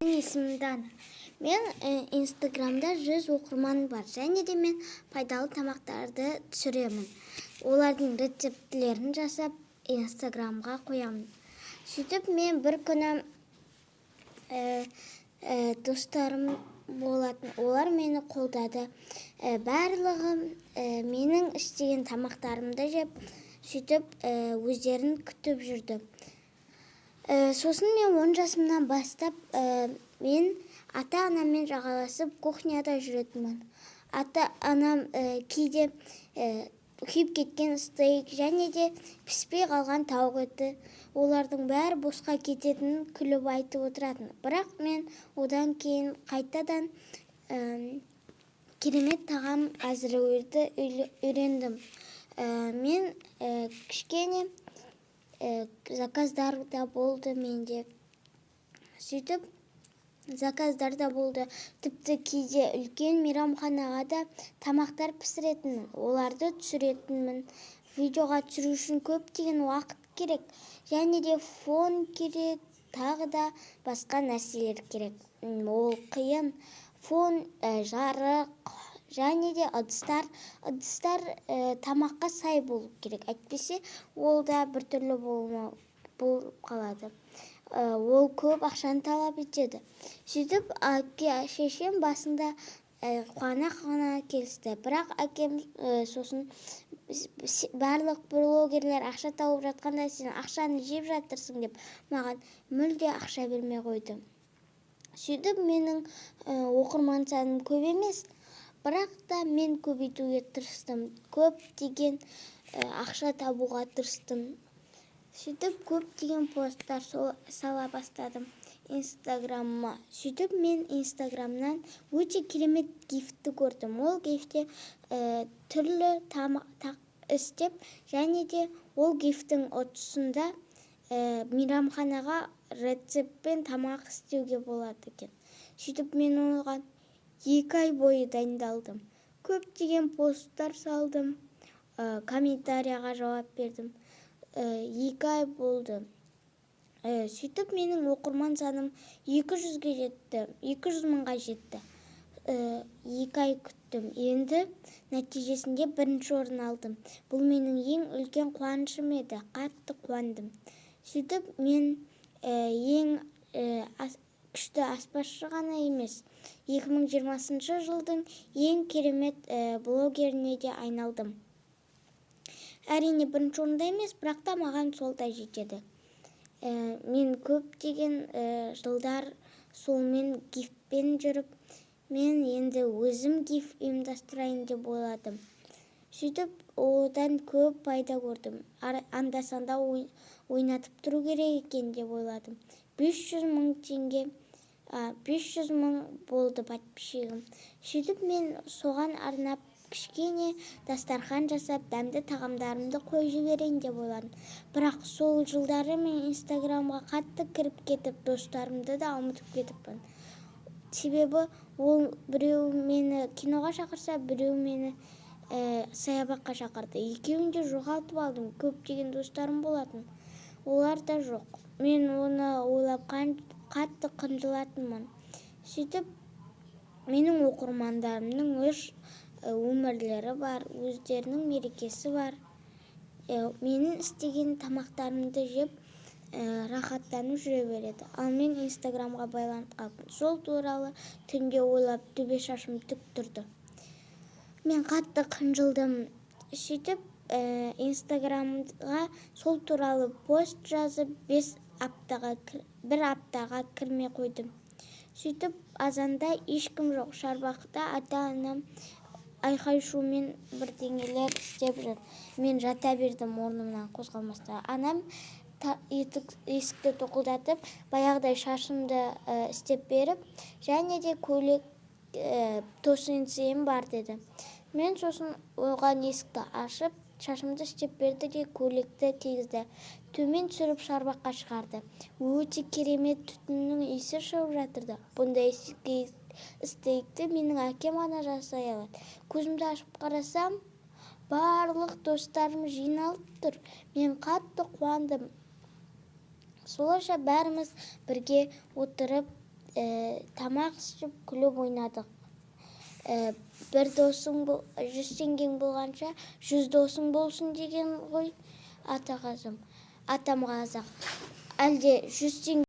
Есімім Дана. Мен Инстаграмда 100 оқырманым бар. Және де мен пайдалы тамақтарды түсіремін. Олардың рецептілерін жасап, Инстаграмға қоямын. Сөйтіп мен бір күні достарым болатын. Олар мені қолдады. Барлығы менің істеген тамақтарымды жеп, сөйтіп өздерін күтіп жүрді. Сосын мен 10 жасымнан бастап мен ата-анаммен жағаласып кухняда жүретінмін. Ата-анам кейде күйіп кеткен стейк және де піспей қалған тауық еті, олардың бәрі босқа кететінін күліп айтып отыратын. Бірақ мен одан кейін қайтадан керемет тағам әзірлеуді үйрендім. Мен кішкене заказдар да болды менде. Сөйтіп заказдар да болды. Тіпті кейде үлкен мейрамханаға да тамақтар пісіретінмін, оларды түсіретінмін. Видеоға түсіру үшін көптеген уақыт керек, және де фон керек, тағы да басқа нәрселер керек. Ол қиын. Фон, жарық және де ыдыстар. Ыдыстар тамаққа сай болу керек, әйтпесе ол да біртүрлі болып қалады. Ол көп ақшаны талап етеді. Сөйтіп әке шешем басында қуана-қуана келісті. Бірақ әкем сосын барлық блогерлер ақша тауып жатқанда сен ақшаны жеп жатырсың деп маған мүлде ақша бермей қойды. Сөйтіп менің оқырман саным көп емес, бірақ та мен көбейтуге тырыстым. Көптеген ақша табуға тырыстым. Сөйтіп көптеген посттар сала бастадым Инстаграмма. Сөйтіп мен Инстаграмнан өте керемет гифті көрдім. Ол гифте түрлі тамақ істеп, және де ол гифтің ұтысында мейрамханаға рецептпен тамақ істеуге болады екен. Сөйтіп мен оған 2 ай бойы дайындалдым. Көптеген посттар салдым, комментарияға жауап бердім. 2 ай болды. Сөйтіп менің оқырман саным 200-ге жетті, 200 мыңға жетті. 2 ай күттім. Енді нәтижесінде бірінші орын алдым. Бұл менің ең үлкен қуанышым еді. Қатты қуандым. Сөйтіп мен ең күшті аспазшы ғана емес, 2020 жылдың ең керемет блогеріне де айналдым. Әрине бірінші орында емес, бірақ та маған сол да жетеді. Мен көптеген жылдар солмен гифпен жүріп, мен енді өзім гиф ұйымдастырайын деп ойладым. Сөйтіп одан көп пайда көрдім. Анда-санда ойнатып тұру керек екен деп ойладым. 500 мың теңге, 500 мың болды подписчигім. Сөйтіп мен соған арнап кішкене дастархан жасап, дәмді тағамдарымды қойып жіберейін деп ойладым. Бірақ сол жылдары мен Инстаграмға қатты кіріп кетіп, достарымды да ұмытып кетіппін. Себебі ол біреу мені киноға шақырса, біреу мені саябаққа шақырды. Екеуін де жоғалтып алдым. Көптеген достарым болатын. Олар да жоқ. Мен оны ойлап қатты қынжылатынмын. Сөйтіп менің оқырмандарымның өз өмірлері бар, өздерінің мерекесі бар. Менің істеген тамақтарымды жеп, рахаттанып жүре береді. Ал мен Инстаграмға байланып қалыппын. Сол туралы түнде ойлап төбе шашым тік тұрды. Мен қатты қынжылдым. Сөйтіп Инстаграмға сол туралы пост жазып, бір аптаға кірмей қойдым. Сөйтіп азанда ешкім жоқ, шарбақта ата-анам айқай-шумен бірдеңелер істеп жүр. Мен жата бердім орнымнан қозғалмастан. Анам есікті тоқылдатып, баяғыдай шашымды істеп беріп, және де көйлек тосынсыйым бар деді. Мен сосын оған есікті ашып, шашымды істеп берді де көйлекті кигізді. Төмен түсіріп шарбаққа шығарды. Өте керемет түтіннің иісі шығып жатырды. Бұндай стейкті менің әкем ғана жасай алады. Көзімді ашып қарасам, барлық достарым жиналып тұр. Мен қатты қуандым. Солайша бәріміз бірге отырып Тамақ ішіп, күліп ойнадық. Бір досың, 100 теңгең болғанша, 100 досың болсын деген ғой ата қазым, атам қазақ. Әлде 100 теңге